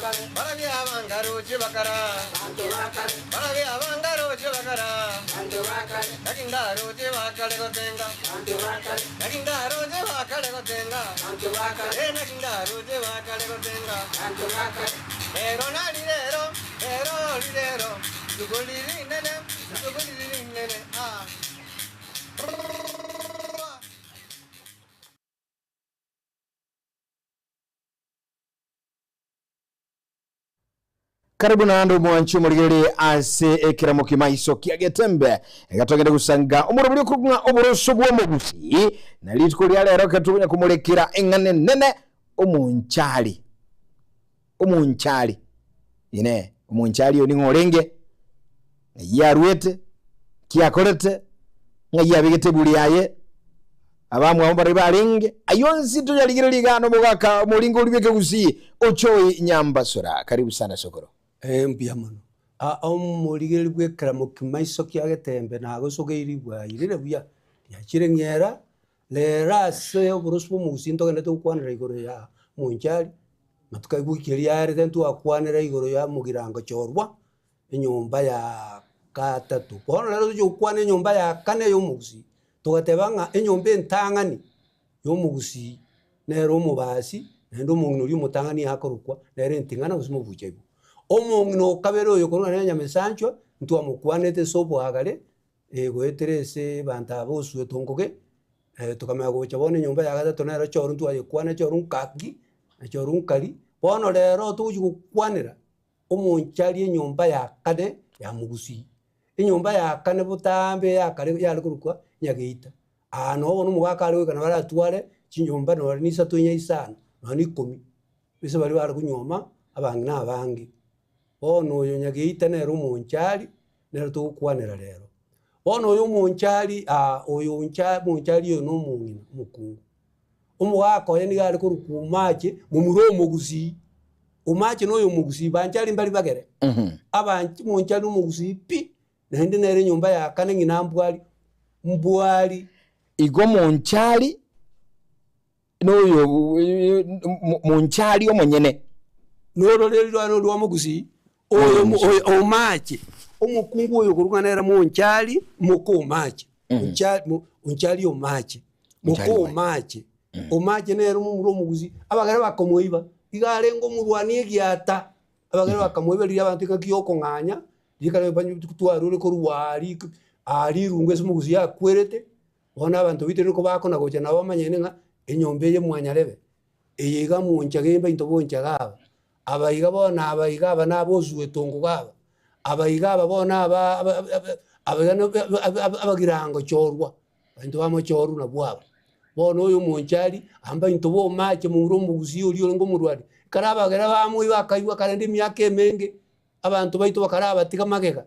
Barabia abangaroche bakara. Barabia abangaroche bakara. Naki ndaroche bakare gotenga. Naki ndaroche bakare gotenga. Eh, naki ndaroche bakare gotenga. Rero nari rero, rero rirero, rituko riri rinene, rituko riri rinene, ah. Rrrr. Karibu naende omwanchi omorigererie ase ekeramo kimaiso kia Getembe. Iga togende gosanga omorobori okorokwa ng'a oboroso bw'omogusii, na rituko ria rero ekero tokonya komorekera eng'ana enene omonchari. Omonchari. Inee, omonchari oyo ning'o orenge? Ng'ai arwete? Ki akorete? Ng'ai abegete eburi yaye? Abamwabo mbarabwo barenge? Ayio onsi toyarigererie iga nomogaka omoringo oria bw'ekegusii Ochoi Nyambasura. Karibu sana sokoro. Ee, mbuya mono. Aa omorigereria bw'ekeramo kimaiso kia Getembe nagosogeiri bwairire buya, riachire ng'era, rero ase oboroso bw'omogusii ntogenderete gokwanera igoro ya Monchari, matuko aye wiki eria yaerete ntwakwanera igoro ya Mogirango Chorwa, enyomba ya gatato. Bono rero tochia gokwana enyomba ya kane ya omogusii, togateba ng'a enyomba entang'ani ya omogusii nere omobasi, naende omong'ina oria omotang'ani akorokwa nere enting'ana gose mobucha igo. Omong'ina o kabere oyo korwa nere nyamesanchwa, ntwamokwanete ase oboagare, goetera ase abanto aba osuete ongoge, tokamanya gocha bono enyomba ya gatato nero choru ntwayekwana choru nkaki, na choru nkari, bono rero togochi gokwanera. Omonchari enyomba ya kane ya mogusii. Enyomba ya kane botambe yakare yare korokwa Nyageita. Aa noo bono omogaka are goika nabo aratware chinyomba nonye na isato inye isano, nonye na ikomi, ase baria bare konyuoma abang'ina abange. Bono oyo Nyageita nere omonchari, nere togokwanera rero. Bono oyo omonchari oyo oncha omonchari oyo na omong'ina omokungu. Omogaka oye nigo are korokwa Omache, momura omogusii. Omache noyo omogusii, banchari mbari bagere. Abanch monchari omogusii pi, naende nere enyomba ya kane ng'ina mbwari, mbwari. Igo monchari noyo monchari omonyene. Nororeri rwane orwa omogusii, oyo oyo Omache, omokungu oyo okorokwa nere monchari, moka Omache. Oncha mo onchari Omache. Onchari Moka Omache. Omache, Omache nere omomura omogusii, abagere bakamoiba, iga arenge omorwani egiata, abagere bakamoiba riria abanto engaki ya okong'anya, rikare banyu twarure korwa aria aa rirungu ase omogusii akwerete, bono abanto baito nigo bakona gocha nabo bamanyene ng'a enyomba eye mwanyarebe, eye iga monchage mbainto bonchage aba, aba iga bono aba iga aba nabosuete ongogo aba, aba iga aba bono aba aba aba iga abagirango chorwa. Bainto bamochorwa nabwo aba. Bono oyo omonchari, aa mbainto bomache momura omogusii oria orenge omorwani, ekero abagere bamoiba akaigwa karende emiaka emenge, abanto baito bakarabatiga magega,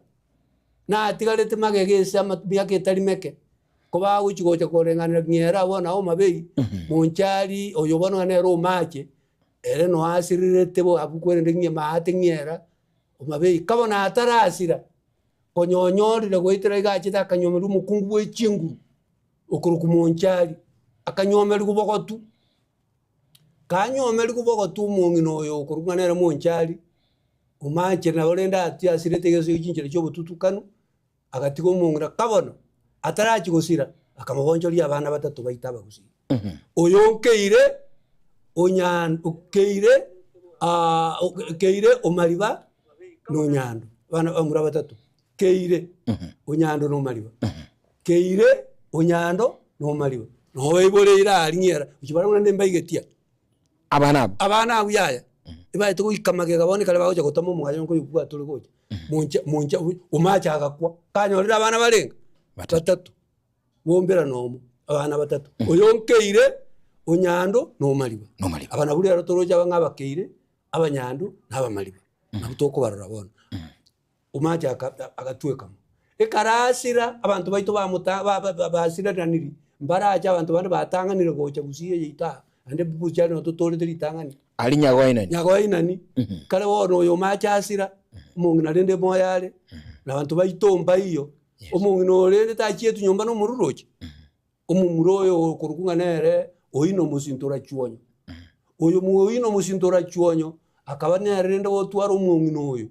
natigarete magega ase ama miaka etari meke, ko bagochi gocha koreng'anera ng'era abwo nao Homabay, monchari oyo bono nere omache, ere no asirerete bo abwo kwerende ng'a maate ng'era, Homabay, ka bono atarasira. Konya onyorire goetera iga achete akanywomerwa omokungu bwe chinguru, okorokwa monchari, akanywomerigwa bogotu. Kanywomerigwa bogotu omong'ina oyo okorokwa ng'a nere monchari, omachire nabo rende atia asirete iga ase chinchera chia obotutukanu, agatiga omong'ina kabono, atarachia gosira, akamobonchoria abana batato baito abagusii. Oyo nkeire onyan okeire okeire omariba na onyando, abana bamura batato, keire onyando na omariba, keire onyando na omariba, nabo baiboreire aria ng'era, gochia barabwo naende mbaigetie aa. Abana abwo. Abana abwo yaya, ebaete goika magega bono ekero bagocha gotama omogaya onye koyobwate ore gocha, moncha moncha omache agakwa, kanyorire abana barenge? Batato. Bombera nomo, abana batato, oyo nkeire, onyando na omariba. Na omariba. Aba nabwo rero toroche aba ng'a abakeire, abanyando na abamariba. Nabwo tokobarora bono. Omache aka agatweka mo. Ekero asira, abanto baito bamota ba- ba- ba- basiraraniri, mbarache abanto bande batang'anire gocha gusii eye yaito aa, naende buchari nabo totorete ritang'ani. Aria Nyagoinani. Nyagoinani, kare bono oyo omache asira, omong'ina rende moyo are, na abanto baito mbaiyo, Omong'ina oo rende tachietwe nyomba nomororoche, omomura oyo okorokwa ng'a nere oino omosinto orachuonyo. Oyo oino omosinto orachuonyo, Akaba nere rende gotwara omong'ina oyo,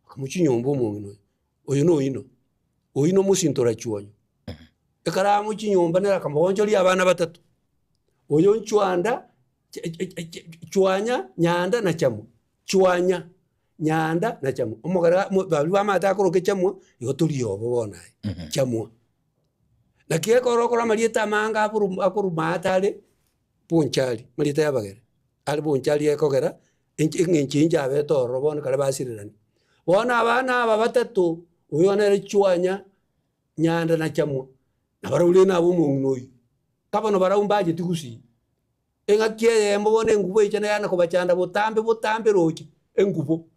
akamochia nyomba omong'ina oyo, oyo na oino, oino mosinto orachuonye. Ekero amochia nyomba nere akamogonchoria abana batato, oyo nchwanda chwanya, nyanda na chamwa, chwanya, nyanda na chamwa. Omogere mo baria bamaete akoroka echamwa, igo tori obo bono aye, chamwa. Naki ekero okora amarieta amange aboru akorwa maate are bonchari, amarieta ya abagere, are bonchari ekogera enche eng'encho enche abete ororo bono ekero basirerani. Bono abana aba batato, oyo nere chwanya, nyanda na chamwa, nabarabwo rende nabo omong'ina oywo. Ka bono barabwo mbacheti gusii, eng'aki eyemo bono engubo echa neyana kobachanda botambe botambe roche, engubo.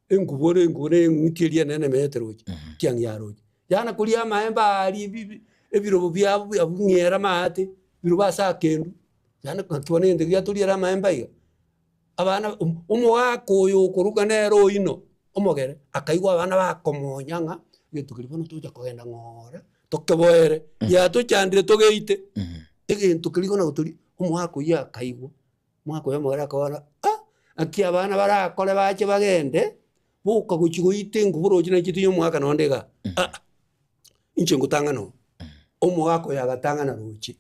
Engubo ere engubo na eng'uti eria enene emenyete roche, ekiang'i ya roche. Yana koria amaembe aaria ebi ebi ebirobo biabo biabwo ng'era amaate, birobo ase akendu, yaani naki bono egento ekia toriere amaembe aiga. Abana omo omogaka oyo okoruga nere oino, omogere, akaigwa abana bakomonya ng'a egento keria bono tocha kogenda ng'oora, tokeboere, giatochandire togeite, egento keria bono gotoria, omogaka oyio akaigwa. Omwaka oyomo ere akabora, Ah! Naki abana barakore bache bagende, boka gochia goita enkubu roche nainche tinya omwaka nonde igaa. Aa, inche ngotang'ana oo. Omogaka oyo agatang'ana roche,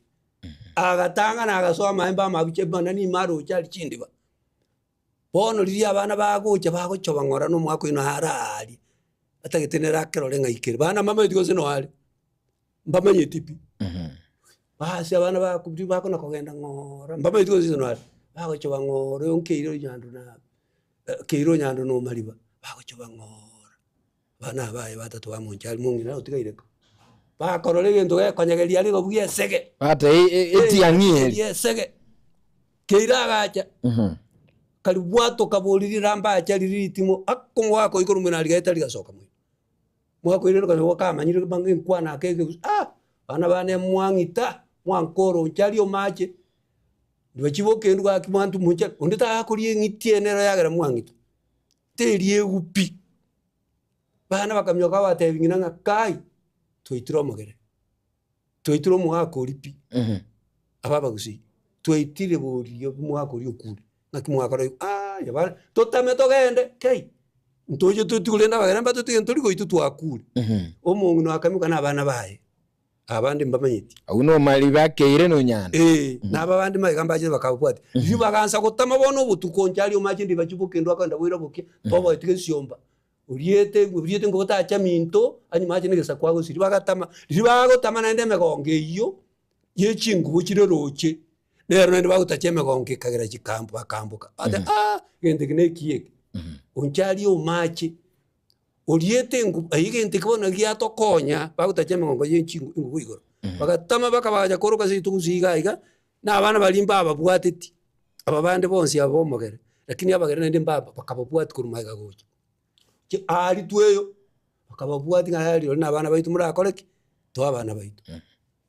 agatang'ana agasoa amaembe amabiche amanani ime aroche aria chindiba. Bono riria abana bagocha bagochoba ng'ora na omwaka oyio naro aaria, atagete nere akerore ng'ai kere. Bana mbamanyeti gose noyo are. mbamanyeti pi. Basi abana baku bakona kogenda ng'oora, mbamanyeti gose inse nare, bagochoba ng'oora oyo nkeire onyando na keire onyando na omariba, bagochoba ng'oora, abana aba baye batato bamoncha aria mong'ina otigaire ka. Bakorora egento gekonyegeria aria igo buya esege. Bata etiang'i eri. Eria esege, keire agacha, karibwatoka bori riramba acha riria ritimo, akomoaka oikoro mwene aria rigaeta rigasoka moino. Mwakoirera okanyora gokamanyire bang'e enkwana ake egegusu ah! Abana bane mwang'ita, mwankora oncharia omache, ndibachi bokendu gaki mwantu moncha onde tarakoria eng'iti eye nero yagera mwang'ita, teriegwa pi. Abana bakamioka babatebia ng'ina ng'a kai, twaitire omogere. Twaitire omogaka oria pi, aba abagusii, twaitire boria omogaka oria okure, ng'aki mwakora igo aah yabare totame togende kei, ntoche totige rende abageni mbatotige ntori goitwa twakure. Omong'ina akaimoka na abana baye, abande mbamanyeti. Agwo nomariba akeire nonyanda. Eeh, na aba bande magega mbachete bakababwatia. Riria bagansa gotama bono obotuko inche aria omache ndibachi bokendo akogenda boira bokia, toboeti gesiomba. Oriete oriete ngotacha minto, anyuma ache negesaku agosiria, bagatama. Riria bagotama naende emegongo eyio, ye chingubo chire roche, nero naende bagotacha emegongo ekagera chikambu bakamboka. Bateba aah, egento eke nekiya eke. Onche aria omache, oriete engubo, eywo egento eke bono giatokonya, bagotacha emegongo ye chingu engubo igoro. Bagatama bakabacha koroka ase rituko iga iga, na abana baria mbababwateti, aba bande bonsi aba bomogere, lakini abagere naende mbaba bakababwatia korwa magega gocha. Chi aria tweyo, bakababwatia ng'a yaya rirorio na abana baito morakore ki? Toe abana baito.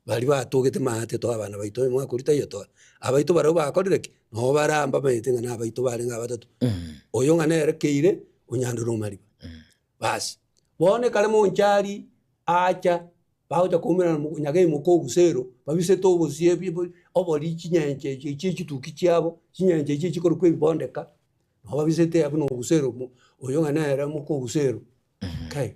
Baria batogete maate toe abana baito onye mwakorwa taiyo toe. Abaito barabwo bakorire ki? Nabo bara mbamanyete ng'a na abaito barenge abatato. Oyo ng'a nere keire, onyandore omariba. Basi, bono ekare monchari acha, bagocha koumerana mo nyagei moka obusero, babisete obosie bi bi obori chinyenche echi chie chituki chiabo, chinyenche echi chikorokwa ebibondeka, nabo babisete abwo na obusero mo oyo ng'a nere moka obusero kai.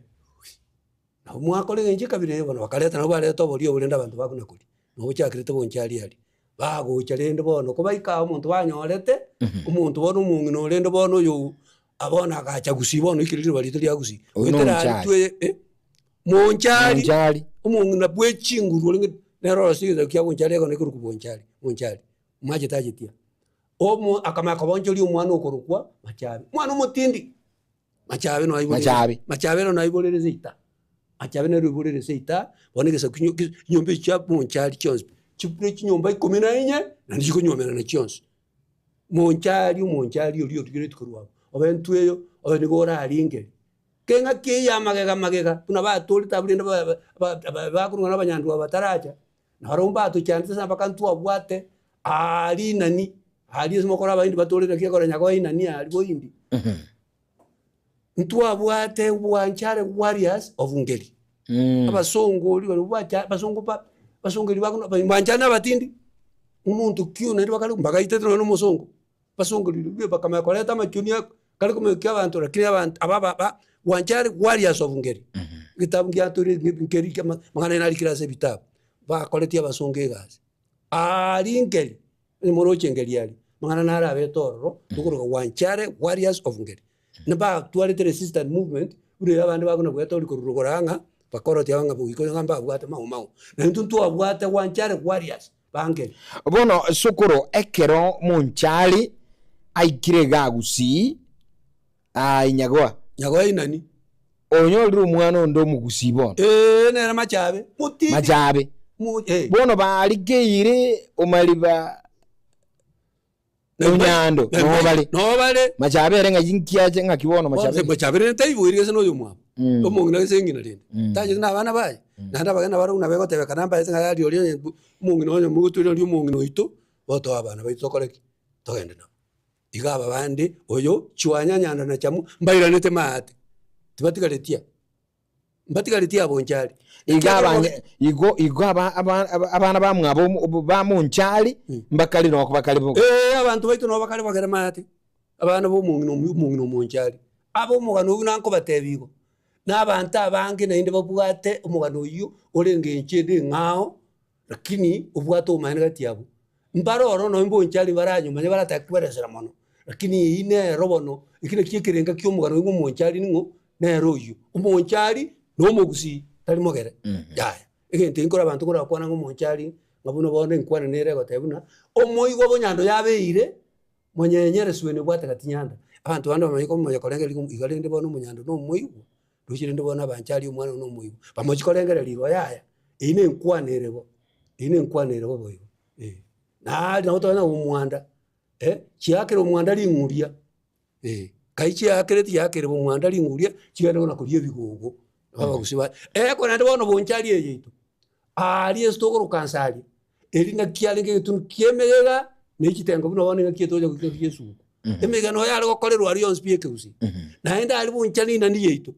Nabo mwakora eng'encho ekabira eye bono, bakareta nabo bareta obori obo rende abanto bakona koria, nabo bochakerete bonchari aria. Bagocha rende bono, kobaika aa omonto banyorete, omonto bono omong'ina orende bono oyo bono agacha gusii bono ekero riroba riaito ria gusii. Oyio Goetera aria nonchari. twe eh, monchari, Monchari. omong'ina bwe chinguru orenge nere orosie egento kia bonchari ekero ekorokwa bonchari bonchari, omachete achetia. Omo akamanya kobonchoria omwana okorokwa machabe, omwana omotindi. Machabe noyo aiborere Machabe. Machabe ere noyo aiborere seita, Machabe nere oiborere seita, bono egesaku kinyo ki chinyomba echi chia Monchari chionsi pi, chibure chinyomba ikomi na inye, naende chikonywomerana chionsi. Monchari omonchari oria origeretie korwa abwo, obe intwe eyo, obe nigo oraringere. Keng'aki eyio ya magega magega, buna batorete abwo rende ba ba ba bakorwa na abanyandwa bataracha, Nabarabwo mbatochandete sana mpaka ntwabwate aa rinani, aria ase mokora abaindi batore naki ekero nyakoe inani aria boindi. Ntwabwate bwanchare warriors of Ngeri. Abasongo oria baria bwacha abasongo ba abasongo erio bakono bwanchare na abatindi, omonto ki oyo naende bakare mbagaitete nonye na omosongo, abasongo rirorio bakamanya koreta amachoni. Kare komoikia abanto lakini abanto aba ba ba gwancha are warriors of ngeri. Egetabu ngiatore nkeri kia amang'ana aye narikire ase ebitabu, bakoretie abasongo egasi. Aria ngeri, onye moroche ngeri aria, amang'ana naro abete ororo, tokoroka gwancha are warriors of ngeri. Nibatwarete resistance movement, buna eye abande bakona goeta ori korwa rogoro aa ng'a bakorotia ng'a boika ng'a mbabwate mau mau. Na intwe ntwabwate gwancha are warriors. Bangeri. Bono sokoro ekero monchari aikire igaa gusii, aye nyagoa. Nyagoa inani. Onyorire omwana onde omogusii bono. Ee, nere machabe. Motindi. Machabe. Mo, eh. Bono barikeire omariba Onyando, noo bare. Noo bare. Machabe ere ng'ai nkiache ng'aki bono machabe. Machabe rende taiboiri gese noyo omwabo. Omong'ina gese eng'ina rende. Tachete na abana baye. Naende abageni nabarabwo nabo egotebekana mbaete ng'a aria oria onye omong'ina onye mogotwera oria omong'ina oito, botoe abana baito tokore ki? Togende nabo. Iga aba bande, oyo, chwanya nyanda na chamu, mbairanete maate, tibatigaretia. Mbatigaretie abonchari. Igo abange igo igo aba aba aba- abana bamwabo omo- bamonchari mbakari noko bakari boka. Ee, abanto baito nabo bakare bagere maate, abana ba omong'ina omuya omong'ina omonchari. Abe omogano oyio nankobatebia igo, na abanto abange naende babwate omogano oyio ore engencho ende eng'ao, Lakini obwate obomaene gati yabo, mbare ororo nonye mbonchari baranyomanye baratake kweresera mono, lakini eyio nero bono, eki nakio ekerenga kia omogano oyo ng'a omonchari ning'o? Nere oyio. Omonchari na omogusii tari mogere, yaya. Egento eki nkore abanto korakwana ng'a omonchari, ng'a buna bono enkwana nere egoteba buna, omoigwa bonyando yabeire. Monyenyere sueni obwate gati nyanda. Abanto bande bamanye komonya korengereria ng'a iga rende bono omonyando na omoigwa, roche rende bono abanchari omwana one na omoigwa. Bamochi korengereria igo yaya, eyio na enkwana ere bo, eyio na enkwana ere bo boigo eh. Naaaria nabo tokonyora ng'a omwanda chiakera omwanda ring'uria eh, kai chiakire tiakire omwanda ring'uria, chigende bono koria ebigogo, nabo abagusii ba ekero naende bono bonchari eye yaito, aaria ase tokoroka nse aria. Eri naki arenge egetunu ki'emeyega na echitengo buna bono engaki etocha goika engaki y'esuguku. Emeyega noyo yare gokorerwa aria yonsi pi ekegusii. Naende aria bonchari rinani yaito,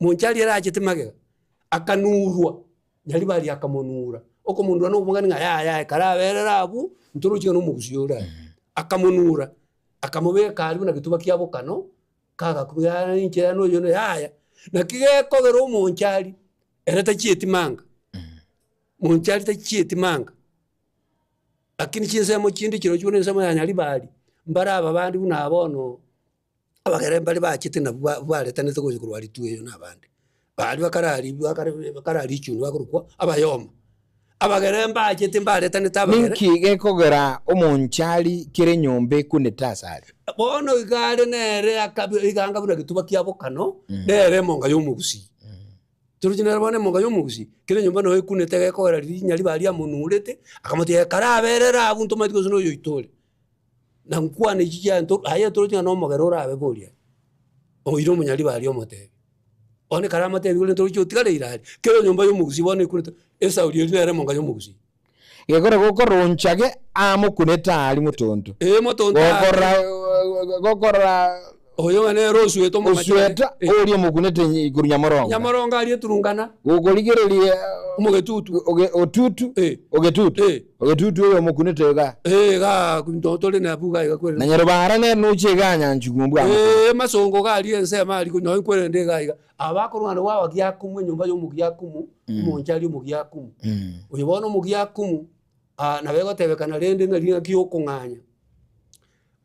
monchari ere achete magega, akanurwa, Nyaribari akamonura. Okomonura na okomogania ng'a yaya ekero aberere abwo, ntorochi ng'a na omogusii ore aye. Akamonura, akamobeka aria buna getuba kia bokano, kagakumia yaya inche yane oyo yaya. Naki gekogera omonchari, ere tachieti manga. Monchari tachieti manga, lakini chinsemo chinde chirochio buna ensemo ya Nyaribari, mbare aba bande buna aba bono, abagere mbare bachete nabwo ba baretanete gocha korwa rituo eyo na abande. Baria bakarari bakare bakarari richuni bakorokwa abayoma. Abagere mbachete mbaretanete abagere. Ninki gekogera omonchari kera enyomba ekunete asare? Bono iga are nere akabe iga anga buna getuba kia bokano, nere emonga ya omogusii. Toroche nere bono emonga y'omogusii, kera enyomba noyo ekunete gekogera riria ribaria riamonurete, akamotebia ekero aberere abwo ntomanyeti gose noyo oito ore. Na nkwana echi chiaye aye toroche ng'a nomogere orabe boria, oire omonyaribari omotebie. Bono ekero amotebirie rende toroche otigareire aria, kera enyomba y'omogusii bono ekunete, esauri eria nere emonga y'omogusii. Gekore gokoronchage amokunete aria motonto. Ee motonto aria. Gokora gokora Oyo ng'a nere osuete omomachani. Osueta oria omokunete igoro nyamoronga. Nyamoronga aria eturungana. Gokorigereria Omogetutu. Oge otutu. Eh. Ogetutu. Eh. Ogetutu oyo omokunete iga. Eh igaa nto tore nabwo iga iga kwerende. Na nyarobara nere noche igaa nyanchugumbu amokunete. Eh masongo iga aria ensemo aria nonya nkwerende iga iga. Aba bakorwa ng'a nabwo abagiakumu enyomba ya omogiakumu, omonchari omogiakumu. Oyo bono omogiakumu, nabo egotebekana rende ng'a ring'aki y'okong'anya,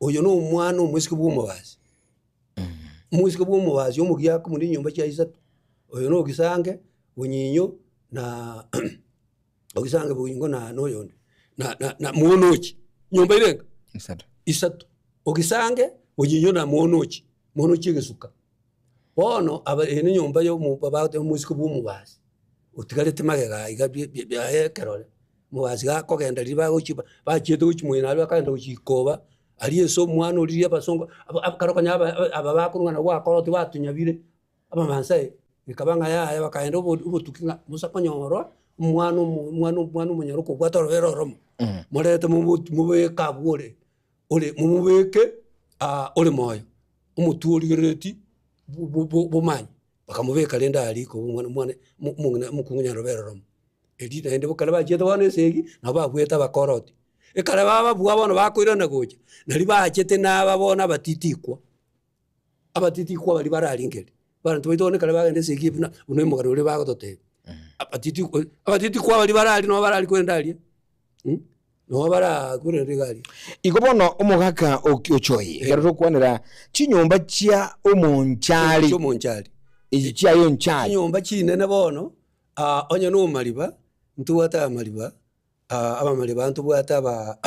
oyo na omwana omoiseke bwa omobasi, omoiseke bwa omobasi omogiakumu na enyomba chia isato, oyo na ogisange, bonyinyo na ogisange bonyingo na na oyonde na na na monochi, nyomba irenga? Isato. Isato, ogisange, bonyinyo na monochi, monochi egesuka. Bono aba eye nenyomba ya omo babagoteba omosike bwa omobasi, otigarete magega iga bi bi biaye ekerore, omobasi gakogenda riria bagochi bachiete gochia moino aria bakagenda gochia ikoba, aria ase omwana oria abasongo aba aba ekero konya aba aba bakorwa ng'a nabwo bakoroti batunyabire, abamaasai, ekaba ng'a yaya bakaenda obo obotuki ng'a bosa konyorwa, omwana omo omwana omwana omonyaroka obwate orobere oromo, morete mobo mobeke abwo ore ore momobeke ore moyo. Omotwe origerereti bomanye, bakamobeka rende aa riko omwana omwana omong'ina omokungu nyarobere oromo. Erio naende ekero bachiete bono esegi, nabo babuete abakoroti. Ekero bababua bono bakoirana gocha, naria bachete naba bono abatitikwa. Abatitikwa baria bararingeri, abanto baito bono ekero bagenda esegi buna buna omogano oria bagototebia. Abatitikwa abatitikwa baria barari nabo barari korende aria nabo baraa korende iga aria. Igo bono omogaka oki ochoyi, ekero tokwanera chinyomba chia omonchari, Chia omonchari. echi chiaye onchari. Chinyomba chinene bono, onye na omariba, ntobwate amariba, abamariba ntobwate aba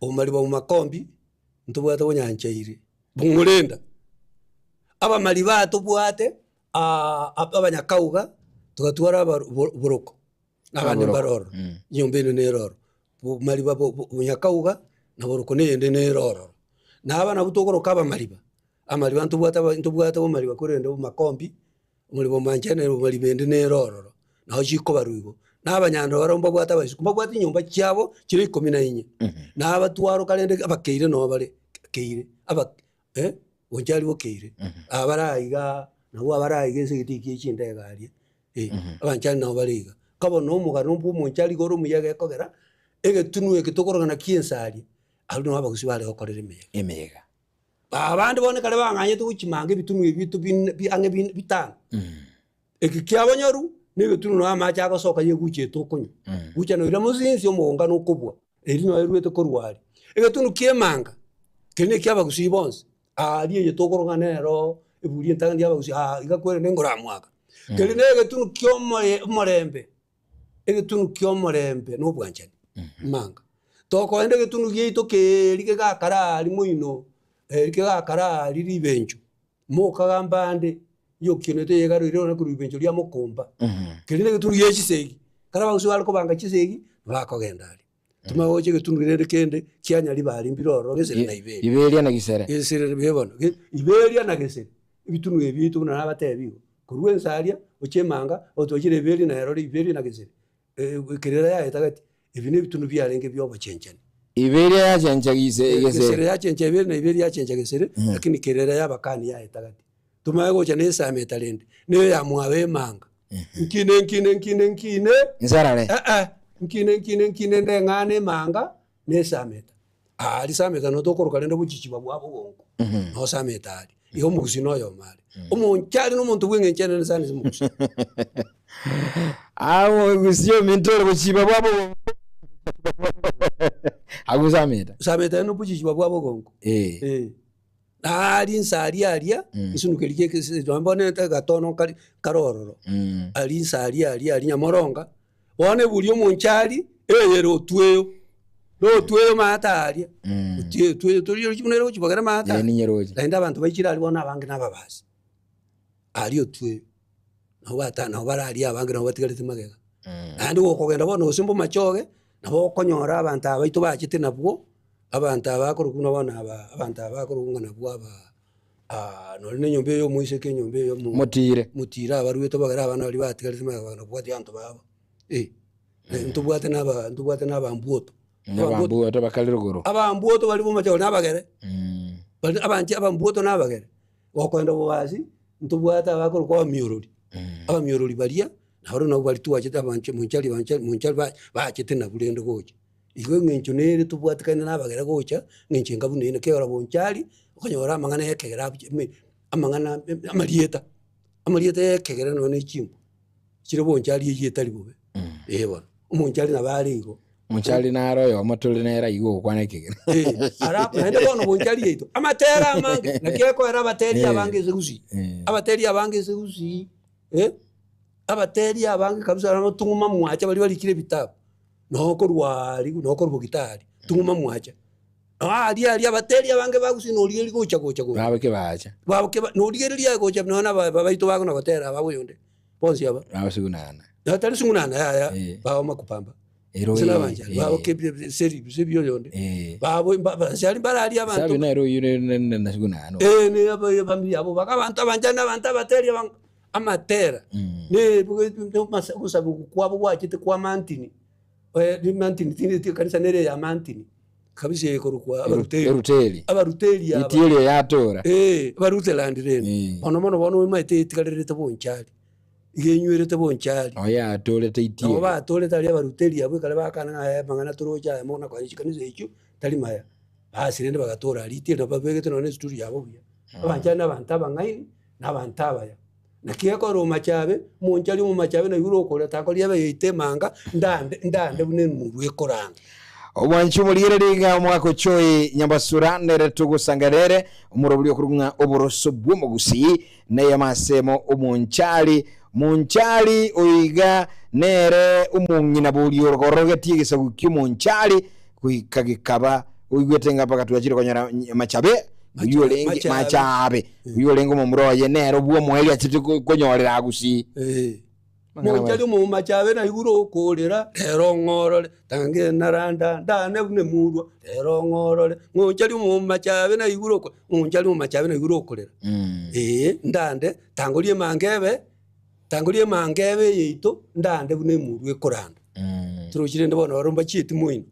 omariba omakombi, ntobwate bonyanchaire, bong'orenda. Abamariba aya tobwate abanyakauga, togatwara aba boroko, abande mbare ororo, enyomba ende nere ororo. Bomariba bonyakauga na boroko na eyende nere ororo. Na aba nabwo tokoroka abamariba, amariba ntobwate aba ntobwate bomariba korende omakombi, omariba omanchani na omariba ende nere ororo, nabo chikobarwa igo. Na abanyandoro barabwo mbabwate abaisuku, mbabwate chinyomba chiabo chire ikomi na inye, na abatwaroka rende abakeire nabo bare keire aba gonchari bokeire, aba bare aiga nabwo abare aiga ase egetii gie chindege aria, abanchari nabo bare iga. Nka bono omogano bwa omonchari iga ore omuya gekogera, egetunwa eke tokorogana kia ensaria, abwo nabo abagusii bare gokorera emeyega. Emeyega. Abande bono ekero bang'anyete gochimanga ebitunwa ebi bito bine bi ang'e bine bitano, eki kiabonyoru, na egetunwa noo amache agosoka ya egucha eye tokonywa. Gucha noira mosinsi omogonga na okobua, eri noo erwete korwa aria. Egetunu kia emanga, keria na ekia abagusii bonsi, aaria eye tokoroka nero eburi entang'ani ya abagusii aa iga kwerende ngoramwaka. Keria na egetunu kia omoe omorembe. Egetunu ki'omorembe na obwanchani, manga. Tokoenda egetunu giaito keeri kegakara aria moino, eri kegakara aria ribencho, mokagamba ande, yokienete eyegaroire one korwa ribencho ria mokomba. Keria na egetunu gie chisegi, ekero abagusii bare kobanga chisegi, bakogenda aria. Timanya gocha egetunu rende kende kia Nyaribari mbire ororo Gesere na Iberia. Iberia na Gesere. Gesere buya bono. Ge- Iberia na Gesere, ebitunu ebi biaito buna nabatebi igo. Korwa ense aria, gochia emanga, otwachire Iberia na eroro Iberia na Gesere, ekerera yaetageti, ebi na ebitunu biarenge bia obochenchani. Iberia yachencha gise Gesere Gesere. yachencha Iberia na Iberia yachencha Gesere, lakini kerera yabakani yaetageti. Tomanye gocha na esameta rende, na eyamwabo emanga. Nkine nkine nkine nkine. Nsarare. Eh eh, nkine nkine nkine ndeng'ane emanga na esameta. Aria sameta noo tokoroka rende obochichibwa bwa bogonko, noo sameta aria. Igo omogusii na oyomo are. Omonche are na omonto bw'eng'encho enene sana ase omogusii. Omogusii ominto ore bochichibwa bwa bogonko. Agwo sameta. Sameta ere na obochichibwa bwa bogonko. Eh. Eh. Aria inse aria aria, esunuku eria eke nonye bono egatono kare kare ororo, aria inse aria aria aria nyamoronga, bono eburi omonchari, eyere otweyo, na otweyo maate aria, otie otweyo toria roche buna ere gochia bogere maate Eh, ninye roche. Naende abanto baichire aria bono abange na ababasi, aria otweyo, nabo bata nabo bare aria abange nabo batigarete magega. Naende gokogenda bono gose mbomachoge, nabo okonyora abanto aba baito bachete nabwo. Abanto aba bakorokwa buna bono aba, abanto aba bakorokwa ng'a nabwo aba nonye na enyomba eye ya omoiseke, enyomba eye ya omo Motire. motire abarwete bagere abana baria batigarete magega bagenda kobwatia abanto babo, eh. Ntobwate na aba ntobwate na abambuoto. Abambuoto bakare rogoro. Abambuoto baria bomache na abagere, baria abanche abambuoto na abagere, gokoenda bobasi, ntobwate abakorokwa abamiorori, abamiorori baria, nabarobwo nabwo baria twachete abanche monchari banchari monchari ba bachete nabwo rende gocha. Igo eng'encho nere tobwatekane na abagere gocha, eng'encho enga buna eye naki ekero bonchari, okonyora amang'ana ya ekegera abuche ime amang'ana amarieta, amarieta ya ekegera nonya na echimbwa, chire bonchari eywo etari bobe, eh bono. Omonchari nabo are igo. Monchari naro oyomo tore nere aiga ogokwana ekegera. Eh, alafu naende bono bonchari yaito, amatera amange, naki ekoera abateri abange ase gusii, abateri abange ase gusii, abateri abange kabisa nabo tung'uma mwacha baria barikire ebitabu. Nokorwa aria nokorwa bogitari, tung'uma mwacha. Noo aria aria abateri abange ba gusii norigereria gocha gocha gocha. Babe kebacha. Babe keba norigereria aye gocha nonya na aba baito bagona gotera aba oyonde, bonsi aba. Babe sugunana. Na tari sugunana yaya, Eh. babo makupamba. Ero Gose eh, nabanchani, eh. babo kebi seri sebi oyonde. Eh. Babo mba banchani mbare aria abanto. Sabi nere oyio ne- ne- ne- na sugunana. Eh, ne aba efamiri yabo baka abanto abanchani abanto abateri abange. Amatera, ogosabe kwabo gwachete kwa mantini, mantini tindi ekanisa nere eya mantini, kabisa ekorokwa abaruteri, Eruteri. abaruteri aba. Itieri eyatora. Eh, abaruterani rende, Eh. mono mono bono omanyete etigarerete bonchari, iga enywerete bonchari. Noo yatorete Nabo itieri. batorete aria abaruteri abwo ekero bakana ng'a aya amang'ana toroche aya mono na konya chikanisa echio, tari maya. Basi rende bagatora riiti erio babegete nonya na esituri yabo buya. Abanchani na abanto abang'aini, na abanto abaya. Naki ekero omomachabe, omonchari omomachabe naigure okoria takoria ebe yaito emanga, ndande ndande buna emurwa ekoranda. Omwanchi omorigereria iga omogaka Ochoi Nyambasura nere togosanga rere omorobori okorokwa ng'a oboroso bw'omogusii neyemo asemo omonchari monchari oiga nere omong'ina boria orogorogetie egesaku ki'omonchari goika gekaba oigwete ng'a mpaka twachire konyora machabe oyio orenge Machabe. machabe oyio orenge omomura oye nere obwomoerio achete konyorera agusii. Eh. Mang'ana Monchari omomachabe naigure okorera, rero ng'orore, tange naranda ndane buna emurwa, rero ng'orore, monchari omomachabe naigure oko monchari omomachabe naigure okorera. Ee, ndande, tangoria emanga ebe, tangoria emanga ebe eyeito, ndande buna emurwa ekoranda. Torochi rende bono barobwo mbachieti moino,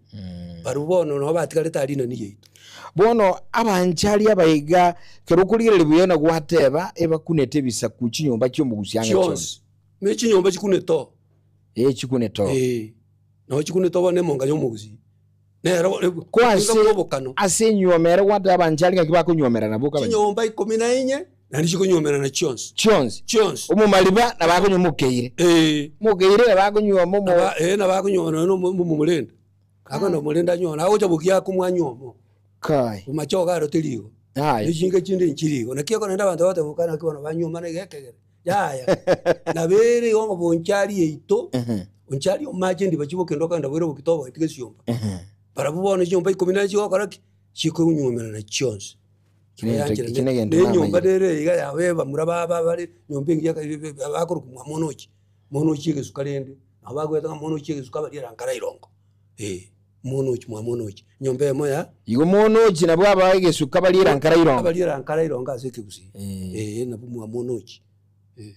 barobwo bono nabo batigarete aria rinani yaito. Bono abanchari abaiga, kero okorigereria buya na gwateba, ebakunete ebisaku chinyomba chi'omogusi ang'e chionsi. Chionsi, ne chinyomba chikunete oo. Ee, chikunete oo. Ee, nabo chikunete oo bono emonga y'omogusii. Nero Ko ase nigo buna obokano. ase enyuoma ere gwateba abanchari ng'aki bakonyuomerana boka abanyene. Chinyomba ikomi na inye, naende chikonyuomerana chionsi. Chionsi. Chionsi. Omomariba nabo akonywa omokeire. Ee. Omokeire nabo akonyuoma omo. Nabo ee nabo akonyuoma nonya na omo omorende. Akogenda omorende anyuome, agocha bokia akomwa anyuome oo. Kai. Omachogo aro teri igo. Aye. Ne chinka chinde nchiri igo. Naki ekero naende abanto bagoteba boka naki bono banyuomana iga ekegere. Yaya. Nabo ere igo ng'a bonchari yaito, onchari omache ndiba chiboke kende okogenda boire bokito oboeti gesiomba. Barabwo bono chinyomba ikomi na chigokora ki? Chikonyuomerana chionsi. Ekio negento Na enyomba namanyire. nere iga yabo ya bamura ba bare nyomba engiya bakorokwa mwa monochi, monochi egesuka rende, nabo bagoeta ng'a monochi egesuka baria erankare irongo, eh, monochi mwa monochi, enyomba eyemo ya. Igo monochi nabwo aba egesuka baria erankare irongo. Abaria erankare irongo ase ekegusii, eh, nabwo mwa monochi, eh.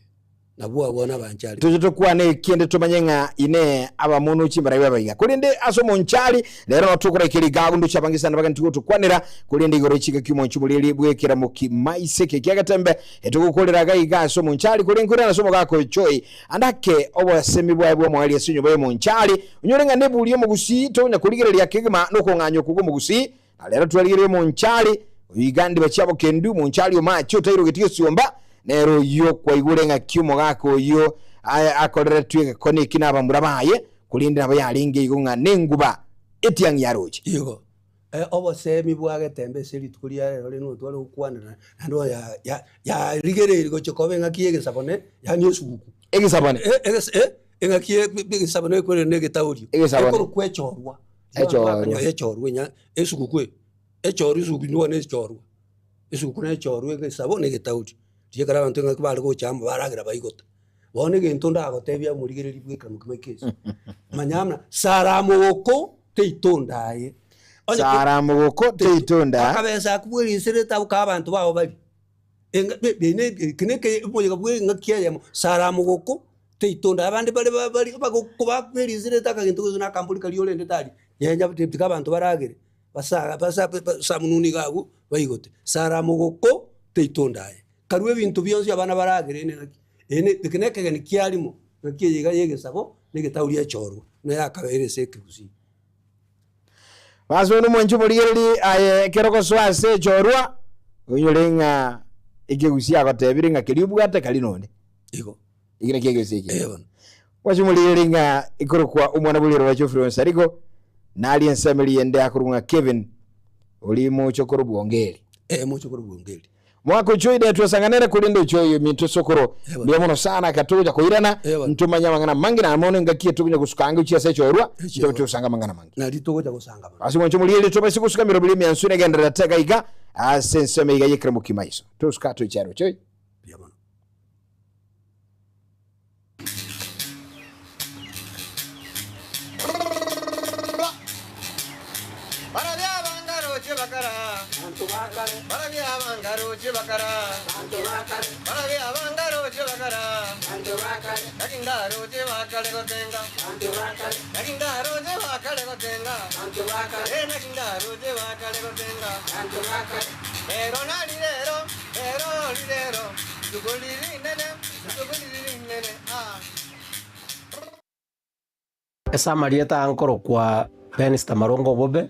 Nabwo abwo nabanchari. Toche tokwane ekende tomanye ng'a inee abamonochi mbarabwo abaiga. Korende ase omonchari, rero nao tokoraika rigago ndoche abange sana bagani tigotokwanera, korende igoro echiika ki'omonchi omoriri bw'ekeramo ki'maise eke ki'agetembe, etogokorera iga iga ase omonchari, korende nkoirana ase omogaka oyo Joy, ande ake obosemi bwaye bw'omoerio ase enyomba y'omonchari, onyore ng'a neburi y'omogusii tokonya korigereria kegima nokong'anya okwo kw'omogusii, Na rero twarigereria omonchari oyo iga ndiba chiabokendu, omonchari omache otairogeti gesiomba, nere oyio kwaigure ng'aki omogaka oyio akoreretwe egekone eki nabamura baye, korende nabo yarenge igo ng'a nenguba etiang'i yaroche. Igo obosemi bwa getembe ase rituko ria rero rende notware gokwanera naende oyo yarigereiri gochia koba eng'aki y'egesabone yaani esuguku. Egesabone. Eng'aki y'egesabone ekorire na egetaorio. Egesabone. Ekorokwa echorwa. Echorwa. Echorwa enya esuguku eye. Echorwa esuguku nigo bono echorwa. Esuguku na echorwa egesabo na egetaorio. Riria ekero abanto eng'aki bare gocha amo baragera baigota. Bono egento ndagotebie omorigereria bwa ekeremo kemo eke ase, manya buna sara mogoko teitonda aye. Onye ko- Sara mogoko teitonda. Akabesa akwo bweriserete abwo kaa abanto bao baria. Eki neke omoyega bwe engaki eyemo, sara mogoko teitonda abande bare bari bagoko beriserete akagento gose na akambori karia orendete aria, nyenya tiga abanto baragere basa basa basamununi iga abwo baigote. Sara mogoko teitonda aye, karue ebinto bionsi abana baragere ene naki ene eke na ekegeni kiarimo naki eye iga ya egesabo na egetauri echorwa buna yakabeire ase ekegusii. Basi bono omwanche omorigererie aye ekero ogosoa ase echorwa, onyore ng'a ekegusi agotebire ng'a keria obwate kari nonde. Igo. Eki nakio ekegusi eke. Eh bono. Mwanche omorigererie ng'a ekorokwa omwana bwa riroba Geoffrey Onsarigo, naria ensemo eria ende akorokwa ng'a Kevin, oria mochokoro bwongeri. Eh mochokoro bwongeri. Mwaka ochoyo ide twasanganere korende ochoyo ominto sokoro Ewa. mbuya mono sana akatogocha koirana Ewa. ntomanye amang'ana amange na mono engaki etogocha gosuka ange gochia ase echorwa Echorwa. ntobe togosanga amang'ana amange Nari togocha gosanga mono. ase mwancho morigereria tobaise gosuka emeroberi emiansu negenderera tega iga ase ensemo iga y'ekeremo kimaiso tosuka toiche aroche oyo. Mbuya mono. Barabia abangaroche bakara, barabia abangaroche bakara, barabia abangaroche bakara, naki ndaroche bakare gotenga, naki ndaroche bakare gotenga, eh, naki ndaroche bakare gotenga. Rero nari rero, rero rirero, rituko riri rinene. Ase amarieta aa nkorokwa Benista Marongo Obobe.